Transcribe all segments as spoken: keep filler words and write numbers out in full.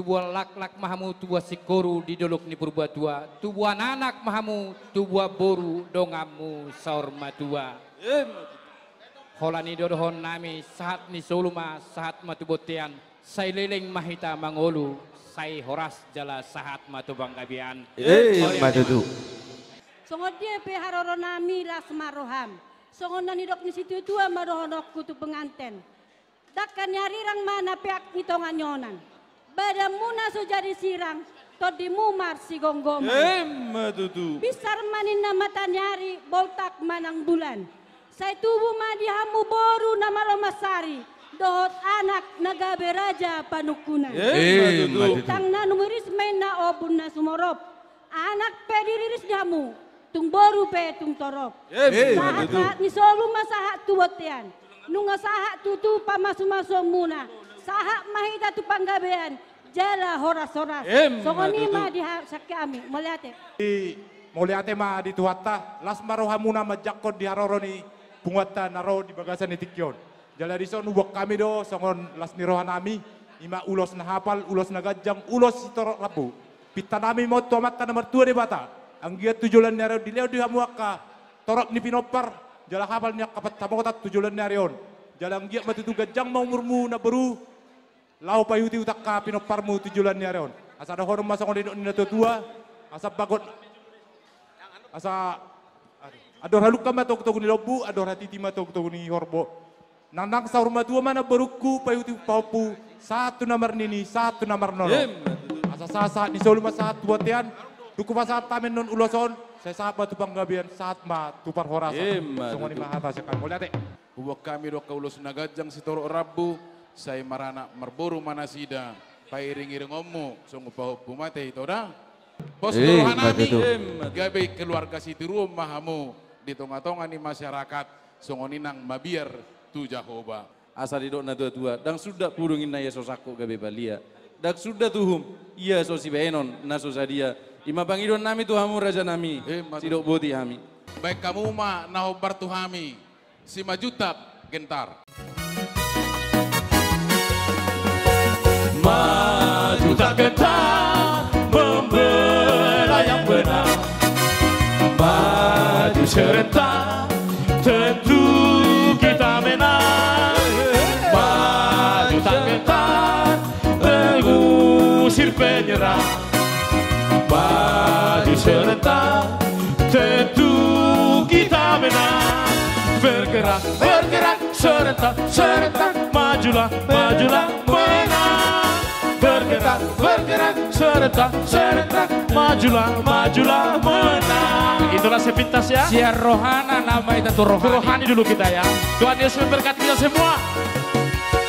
Tubuan laklak ma hamu tubuan singkoru di dolok ni Purbatua, tubuan anak ma hamu tubuan boru donganmu saur matua. Emma tutu. Holan i do dohonon nami, sahat ni solu ma sahat ma tu bontean, sai leleng ma hita mangolu, sai horas jala sahat ma tu panggabean. Emma tutu. Songon dia pe haroro nami, las ma roham. Songon na nidok ni situatua ma dohononku tu penganten. Dangka ni arirang ma na peak ni tonga ni onan. Badanmuna so jadi sirang, tondimu marsigomgoman. Emma tutu. Binsar ma ninna mata ni ari, boltak ma nang bulan. Sai tubu ma di hamu boru na malo mansari, dohot anak na gabe raja panungkunan. Emma tutu. Bintang na numiris ma ninna ombun na sumorop. Anak pe diriris di hamu, tung boru pe tung torop. Emma tutu. Sahat-sahat ni solu ma sahat tu bontean. Nunga sahat tutu pamasumasuonmuna. Sahat ma hita tu panggabean, jala horas-horas. Emma tutu. Songon i ma di ha-, sian hami. Mauliate. Di, mauliate ma di Tuhanta, las ma rohamuna manjangkon di haroro ni punguanta na ro di bagasan ni tingki on. Jala dison huboan hami do songon las ni roha nami, i ma ulos na hapal, ulos na ganjang, ulos sitorop rambu. Pinta nami ma on tu Amanta na martua Debata, anggiat tu joloan ni ari on dilehon di hamu angka torop ni pinompar, jala hapal ni angka pansamotan tu joloan ni ari on. Jala anggiat ma tutu ganjang ma umurmu namboru, laho paihutihut angka pinomparmu tu joloan ni ari on. Asa dohonon ma songon nidok ni natuatua, asa bagot, asa, aduh, andor halumpang ma togutogu ni lombu, andor hatiti ma togutogu ni horbo. Nang, nang saur matua ma namborungku, paihutihut pahompu, sahat tu na marnini, sahat tu na marnono. Emma tutu. Asa sahat-sahat ni solu ma sahat tu bontean, dung hupasahat hami annon ulos on, sai sahat ma tu panggabean, sahat ma tu parhorasan. Emma tutu. Songon i ma hata sian hami, mauliate. Huboan hami do angka ulos na ganjang sitorop rambu, sai maranak marboru ma nasida, pairing-iringonmu, songon pahompu ma ate ito da. Pos do roha nami, gabe keluarga sitiruon ma hamu di tonga-tonga ni masyarakat, songon i nang mabiar tu Jahowa. Asa didok natuatua, ndang sundat pudung ninna ia so sangkot gabe palia. Ndang sundat uhum ia so sibahenon na so sadia. I ma pangidoan nami tu hamu raja nami, sidok boti hami. Baen hamu ma na hombar tu hami. Simanjuntak Gentar. Maju tak gentar membela yang benar. Maju serentak tentu kita menang. Maju tak gentar mengusir penyerang. Maju serentak tentu kita menang. Bergerak, bergerak serentak, serentak, majulah, majulah, menang. Bergerak, bergerak serentak, serentak, majulah, majulah, menang. Itulah sepintas ya. Sian rohana nama ita tu rohani. Tu rohani dulu kita ya. Tuhan Yesus memberkati kita semua.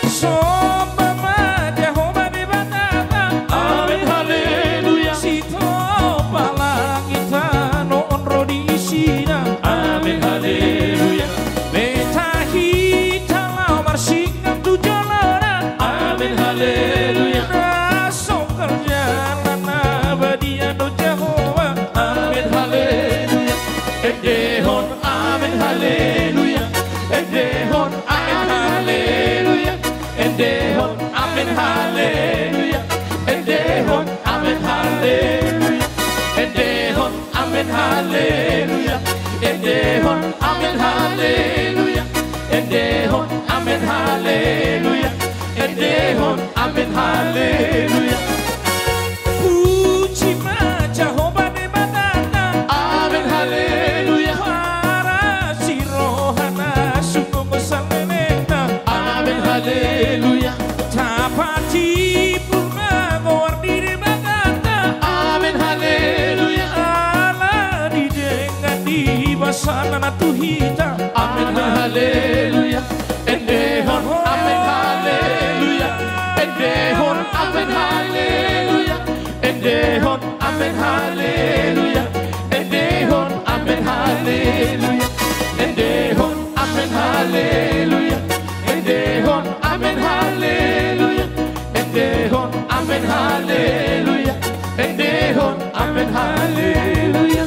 Somba ma Jahowa Debatanta. Amen, haleluya. Sitopot langit tano on ro di isina. Amen, haleluya. Meta hita laho marsingap tu jolona. Amen, haleluya. Na so kerjana na badia do Jahowa. Amen, haleluya. Endehon amen, haleluya. Endehon amen, haleluya. Endehon amen, haleluya. Endehon amen, haleluya. Endehon amen, haleluya. Endehon amen, haleluya. Endehon amen, haleluya. Endehon amen, haleluya. Puji ma Jahowa Debatanta. Amen, haleluya. Parasi rohana sungkun salelengna. Amen, haleluya. Tapatipur ma goar ni Debatanta. Amen, haleluya. Ala didenggan di basana na tu hita. Amen, haleluya. Endehon amen, haleluya. Endehon amen, haleluya. Endehon amen, haleluya. Endehon amen, haleluya. Endehon amen, haleluya. Endehon amen, haleluya. Endehon amen, haleluya. Endehon amen, haleluya.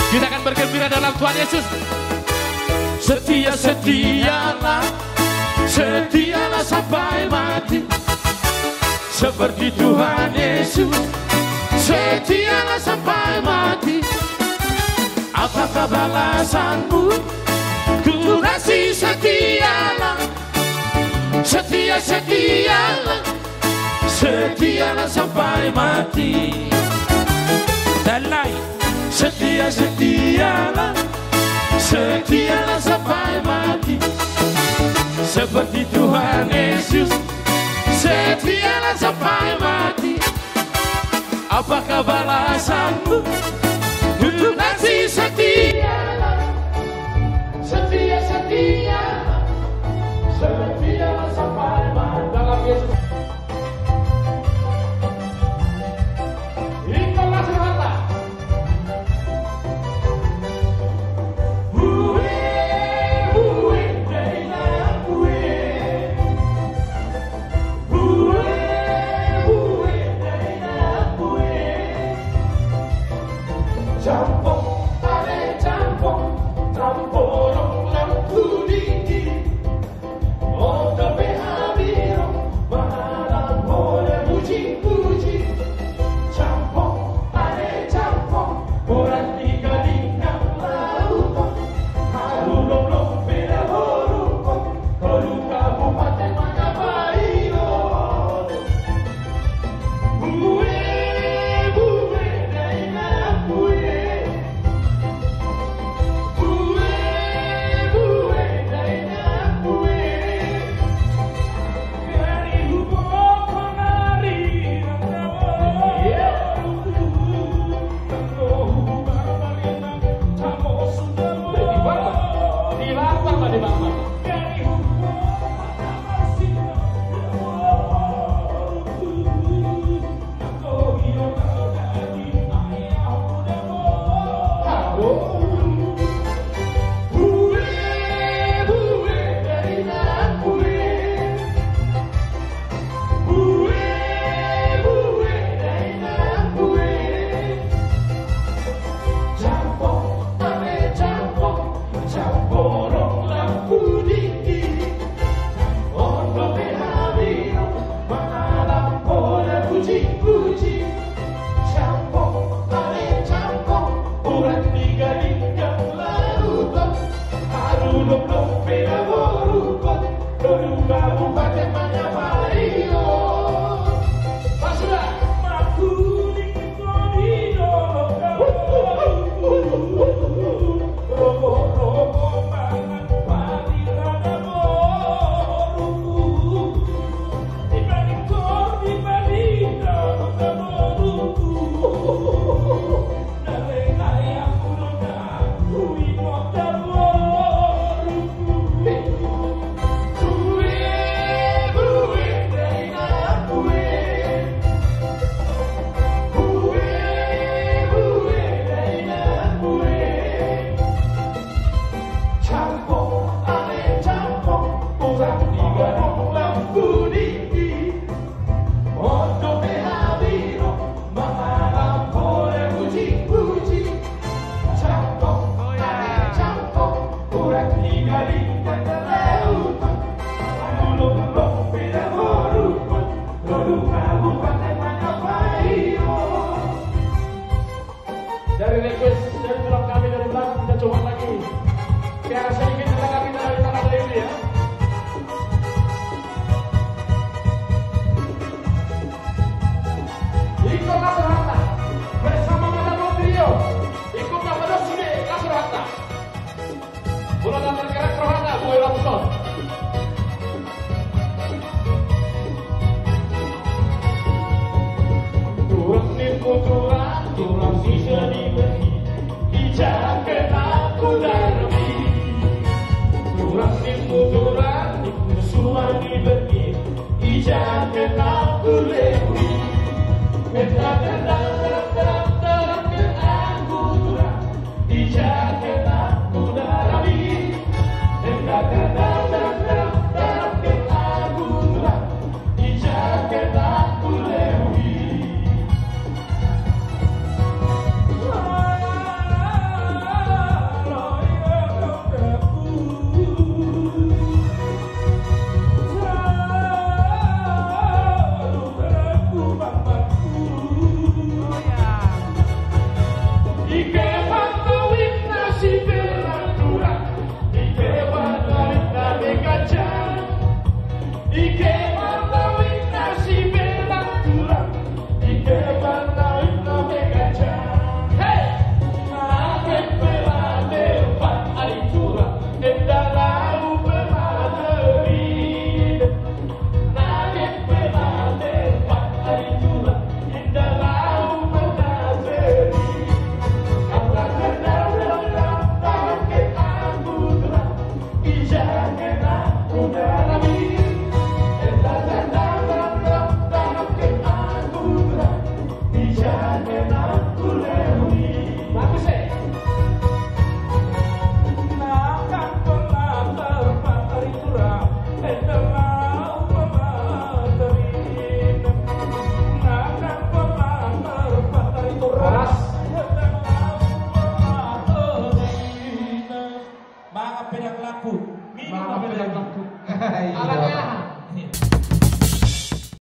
Kita akan bergembira dalam Tuhan Yesus. Setia, setialah, setialah sampai mati. Tuhan Yesus, setialah sampai mati. Apakah balasanmu untuk kasih setialah? Setia, setialah, setialah sampai mati. Dan lain. Setia, setialah, setialah sampai mati. Seperti Tuhan Yesus, setialah sampai mati. Apakah balasanmu untuk kasih setia? Setia, setia, setia sampai mati. Dalam Yesus. Ingkon las rohanta. Bue, bue, dainang bue. Bue, bue, dainang bue. Jampong, ale jampong, ramporong lampu dingin. Oto pe habiro, mangalam hole puji-puji. Jampong, ale jampong, borat ni gading nang lauton. Haru lomlom pe da boruhon, tolu kabupaten manyapai on. Bue, bue, dainang bue. Bue, bue, dainang bue. Gari huboto nari. Di bawah, di bawah. Dari request dari tulang kami dari belakang, kita coba lagi. Biar sedikit kita kami dari tangan Lewi, ya. Ingkon las rohanta. Bersama Mata Trio. Ingkon las rohanta. Molo na tergerak rohana, bue lapuson. Tulang ni tulang, tulang sisa di bagi. Ija kena kudarbi. Tulang ni tulang, suang di bagi. Ija kena kulewi. Kena, kena, kena, kena, kena, kena, aku tulang. Mangan pe ndang laku. Minum pe ndang laku. Iya. Alani aha?